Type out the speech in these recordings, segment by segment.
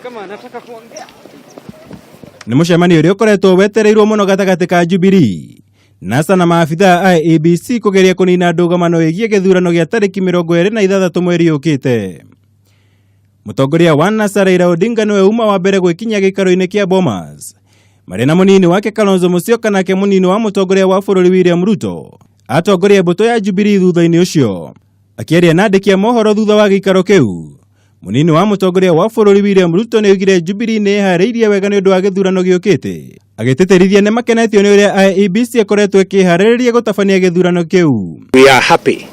Kama anataka kuongea. Nĩ mũcemanio ũrĩa ũkoretwo wetereirwo mũno gatagatĩ ka Jubilee, NASA na maabithaa a IEBC kũgeria kũnina ndũgamano ĩgiĩ gĩthurano gĩa tarĩki 26 mweri ũkĩte. Mũtongoria wa NASA Raila Odinga nĩwe uma wa mbere gwĩkinyia gĩikaro-inĩ kĩa Bomas marĩ na mũnini wake Kalonzo Musyoka, nake mũnini wa mũtongoria wa bũrũri William Ruto atongoria mbũtũ ya Jubilee thutha-inĩ ũcio. Akĩaria na andĩki a mohoro thutha wa gĩikaro kĩu, mũnini wa mũtongoria wa bũrũri William Ruto nĩ oigire Jubilee nĩ ĩharĩirie wega nĩ ũndũ wa gĩthurano gĩũkĩte, agĩtĩtĩrithia nĩ makenetio nĩ ũrĩa IEBC ĩkoretwo ĩkĩharĩrĩria gũtabania gĩthurano kĩu. We are happy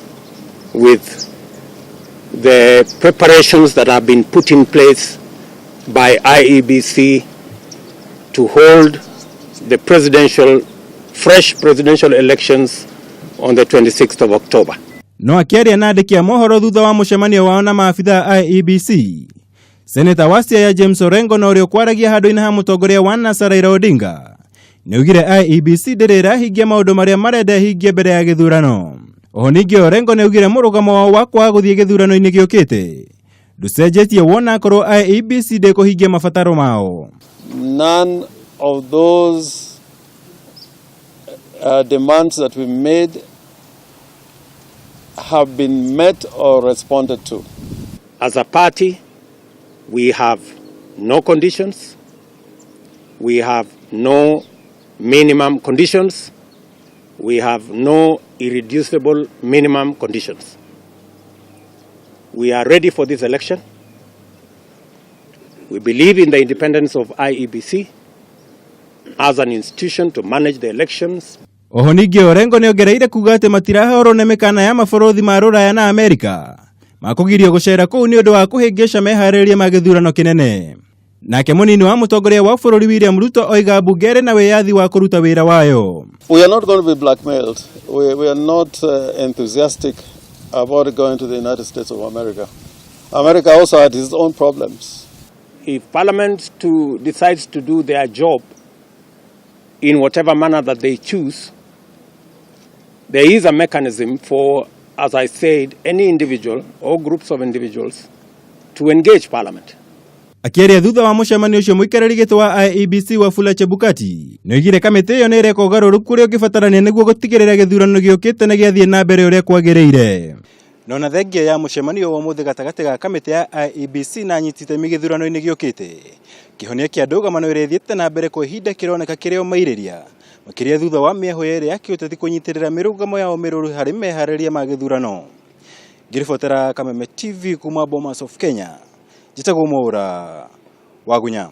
with the preparations that have been put in place by IEBC to hold the fresh presidential elections on the 26th of October. No akĩaria na andĩki a mohoro thutha wa mũcemanio wao na maabithaa a IEBC, Seneta wa Siaya James Orengo na ũrĩa ũkwaragia handũ-inĩ ha mũtongoria wa NASA Raila Odinga nĩ augire IEBC ndĩrĩ ĩrahingia maũndũ marĩa marenda ĩhingie mbere ya gĩthurano. Oho ningĩ Orengo nĩ augire mũrũgamo wao wa kwaga gũthiĩ gĩthurano-inĩ gĩũkĩte ndũcenjetie wona akorwo IEBC ndĩkũhingia mabataro mao. None of those demands that we made have been met or responded to. As a party, we have no conditions, we have no minimum conditions, we have no irreducible minimum conditions. We are ready for this election. We believe in the independence of IEBC as an institution to manage the elections. Oho ningĩ Orengo nĩ ongereire kuga atĩ matirahorwo nĩ mĩkana ya mabũrũri ma Rũraya na Amerika makũgirio gũcera kũu nĩ ũndũ wa kũhĩngĩca meharĩrĩria ma gĩthurano kĩnene. Nake mũnini wa mũtongoria wa bũrũri William Ruto oiga mbunge ĩrĩ na wĩyathi wa kũruta wĩra wayo. We are not going to be blackmailed. We are not enthusiastic about going to the United States of America. America also had its own problems. If Parliament decides to do their job in whatever manner that they choose, there is a mechanism for, as I said, any individual or groups of individuals to engage Parliament. Akĩaria thutha wa mũcemanio ũcio, mũikarĩri gĩtĩ wa IEBC Wafula Chebukati nĩ oigire kamĩtĩ ĩyo nĩ ĩreka ũgarũrũku ũrĩa ũngĩbatarania nĩguo gũtigĩrĩra gĩthurano gĩũkĩte nĩ gĩathiĩ na mbere ũrĩa kwagĩrĩire. No na thengia ya mũcemanio wa ũmũthĩ gatagatĩ ga kamĩtĩ ya IEBC na anyiti itemi gĩthurano-inĩ gĩũkĩte, kĩhonia kĩa ndũgamano ĩrĩa ĩthiĩte na mbere kwa ihinda kĩroneka kĩrĩ o mairĩria, makĩria thutha wa mĩahũ yerĩ ya kĩũteti kũnyitĩrĩra mĩrũgamo yao mĩrũru harĩ meharĩrĩria ma gĩthurano. Ngĩribotera Kameme TV kuma Bomas of Kenya, njĩtagwo Mwaura Wagunya.